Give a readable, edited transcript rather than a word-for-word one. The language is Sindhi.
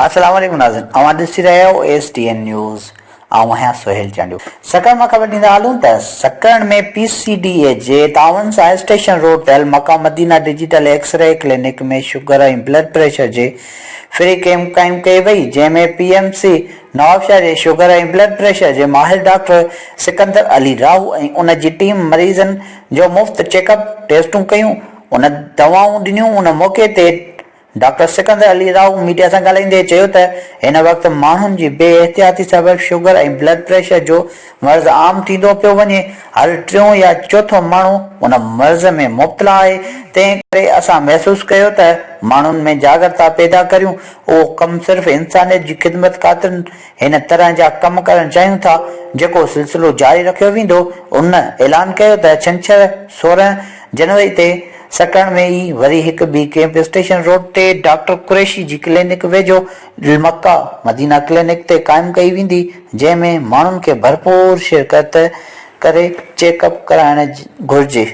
السلام عليڪم ناظرين اوهان ڏسي رهيا آهيو ايس ٽي اين نيوز آئون آهيان سهيل چانڊيو سکر مان خبر ڏيندا هلون ته سکر ۾ پي سي ڊي اي جي تعاون سان اسٽيشن روڊ تي Al Makkah Madina digital X ray clinic ۾ sugar ۽ blood pressure جي فري ڪيمپ قائم ڪئي وئي جنهن ۾ پي ايم سي نوابشاهه جي شگر ۽ بلڊ پريشر جي ماهر ڊاڪٽر سڪندر علي راهو ۽ ان جي ٽيم مريضن جو مفت چيڪ اپ ٽيسٽون ڪيون ان دوائون ڏنيون ان موقعي تي ڊاڪٽر سڪندر علي راهو ميڊيا سان ڳالهائيندي چيو ته هن وقت ماڻهن جي بي احتياطي سبب شگر ۽ بلڊ پريشر جو مرض عام ٿيندو پيو وڃي، هر ٽيون يا چوٿون ماڻهو ان مرض ۾ مبتلا آهي، تنهن ڪري اسان محسوس ڪيو ته ماڻهن ۾ جاڳرتا پيدا ڪريون، اهو ڪم صرف انسانيت جي خدمت خاطر هن طرح جا ڪم ڪرڻ چاهيون ٿا، جيڪو سلسلو جاري رکيو ويندو، هن اعلان ڪيو ته ڇنڇر 16 جنوري تي سڪرنڊ ۾ ئي وري هڪ ٻي ڪيمپ اسٽيشن روڊ تي ڊاڪٽر قريشي جي ڪلينڪ ويجهو المڪه مدينه ڪلينڪ تي قائم ڪئي ويندي جنهن ۾ ماڻهن کي ڀرپور شرڪت ڪري چيڪ اپ ڪرائڻ گهرجي.